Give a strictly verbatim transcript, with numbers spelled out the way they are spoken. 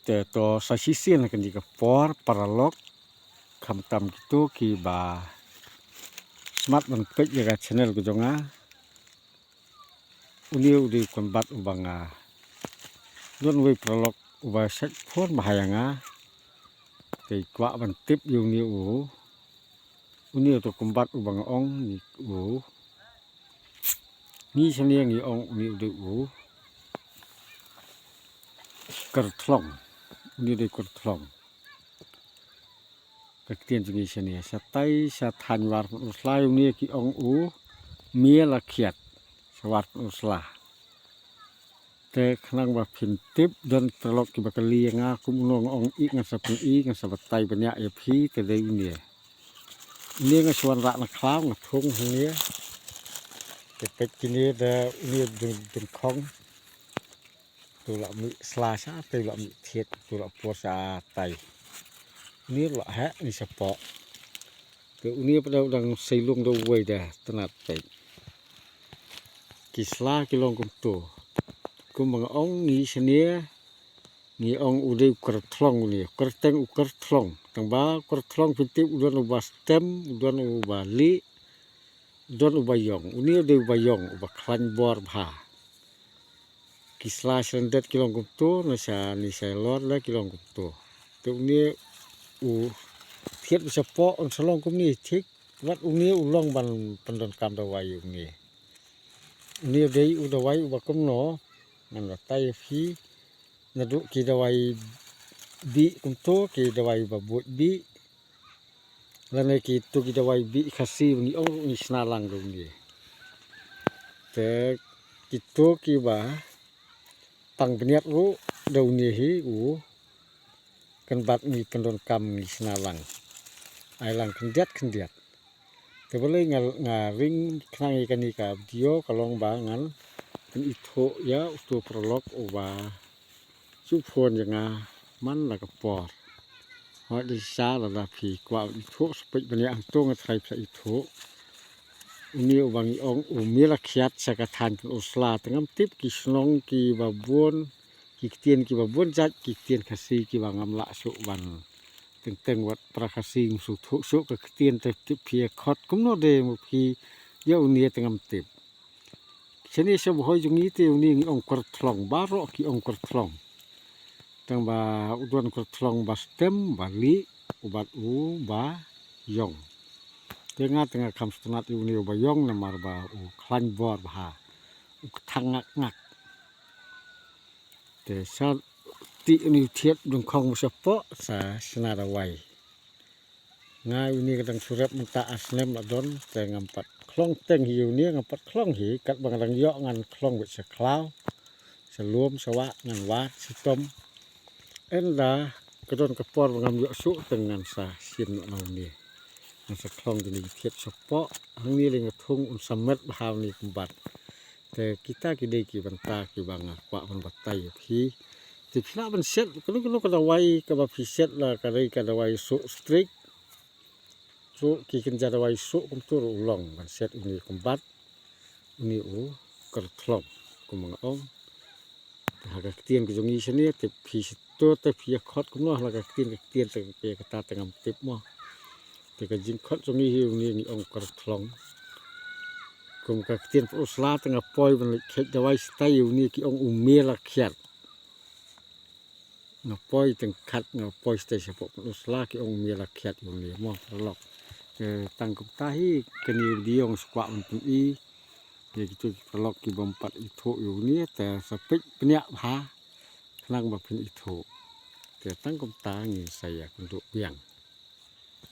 Te to sa shisien ha kane ka por paralok, khamtam kito kiba smat ban peit ïa ka channel ka jong nga. Une u dei u kynbat uba nga, don uwei u paralok uba shait phone bha ïa nga. Te kwah ban tip ïa une u, une u kynbat uba nga ong u, ngi shane ngi ong une u dei u kyrthlong. Une u dei u kyrthlong. Ka ktien jong ngi shane, shatai sha thaiñ Warpynursla, une ki ong u Miel a Khiat sha Warpynursla. Te khnang ba phin tip, don paralok kiba kylli ïa nga kumno nga ong, ïa ngan sa pyni, ngan sa batai bniah ïa phi, te dei une. Une nga shu wanrah na khlaw, nga thung hangne. Te peit kine da une dun, dun khong. Tu la mih sla sha, tu la mih thied, tu la por sha tai. Une la heh, une shapoh. Te une pat dang sei lung da uwei da, tnat peit. Ki sla ki long kumto. Kumba nga ong ngi shane, ngi ong u dei u kyrthlong une, kyrteng u kyrthlong. Tang ba kyrthlong phin tip u don uba stem, u don uba lieh, u don uba ïong. Une u dei uba ïong, uba khlaiñ bor bha. Ki sla sha lyndet ki long kumto, na sha, ne sha lor la ki long kumto. Te une u thied ba shapoh, un sa long kumne thik, wat une u long ban pyndonkam dawai une. Une u dei u dawai uba kumno, ngan batai ïa phi, naduh ki dawai bih kumto, ki dawai ba buit bih. Lane kito ki dawai bih Khasi ba ngi ong ruh ngi shna lang da une. Te kito kiba pang bniat ruh da une hi u kynbat ngi pyndonkam ngi shna lang. Ai lang khyndiat khyndiat. Te balei nga, nga ring khnang ïa kane ka video ka long ba ngan pynithuh ïa uto u paralok uba shu phone ïa nga man la ka por. Hooid, lei sa lada phi kwah ithuh, sa peit bniah hangto, nga tharai phi sa ithuh. Une uba ngi ong u Miel a Khiat sha ka thaiñ Pynursla, te ngam tip ki shnong kiba bun, ki ktien kiba bun jait, ki ktien Khasi kiba ngam lah shuh ban teng teng, wat para Khasi ngam shu thuh shuh ka ktien, te tip phi ïa khot kumno de ma phi ïa une, te ngam tip. Shane sha Bhoi jong ngi te une ngi ong kyrthlong, baroh ki ong kyrthlong. Tang ba u don kyrthlong ba stem, ba lieh, u bad u ba ïong. Te nga te nga kham sngewtynnat ïa une u ba ïong namar ba u khlaiñ bor bha, u kthang ngak ngak. Te sa tih une u thied dungkhong ba shapoh sa shna dawai. Nga une ka dang shu rep mynta ar snem la don, te ngam pat khlong teng hi une, ngam pat khlong hi, katba nga dang ïoh ngan khlong beit sha khlaw, sha lum, sha wah, ngan wad shitom. Ynda ka don ka por ba ngam ïoh shuh te ngan sa shim noh na une. Ngan sa khlong da une ki thied shapoh, hangne lei nga thung un sa met bha une kynbat. Te kita ki dei ki bynta kiba nga kwah ban batai ïa phi. Te phi lah ban set, kano kano ka dawai kaba phi set la ka dei ka dawai suh strik. Suh ki kynja dawai suh kumto ruh u long ban set une kynbat. Une u kyrthlong kumba nga ong. Te ha ka ktien ka jong ngi shane te phi shu to te phi ïa khot kumno ha la ka ktien ka ktien te ka kata te ngam tip mo. Te ka jingkhot jong ngi hi une ngi ong kyrthlong. Kum ka ktien Pynursla te nga poi ban leit kheit dawai shatai ïa une ki ong u Miel a Khiat. Nga poi teng khat nga poi shatai shapoh Pynursla ki ong Miel a Khiat ïa une mo paralok. Te tang kumta hi kane video nga shu kwah ban pyni ïa kito ki paralok kibym pat ithuh ïa une, te sa peit bniah bha khnang ba phin ithuh. Te tang kumta ngin sa ïakynduh biang.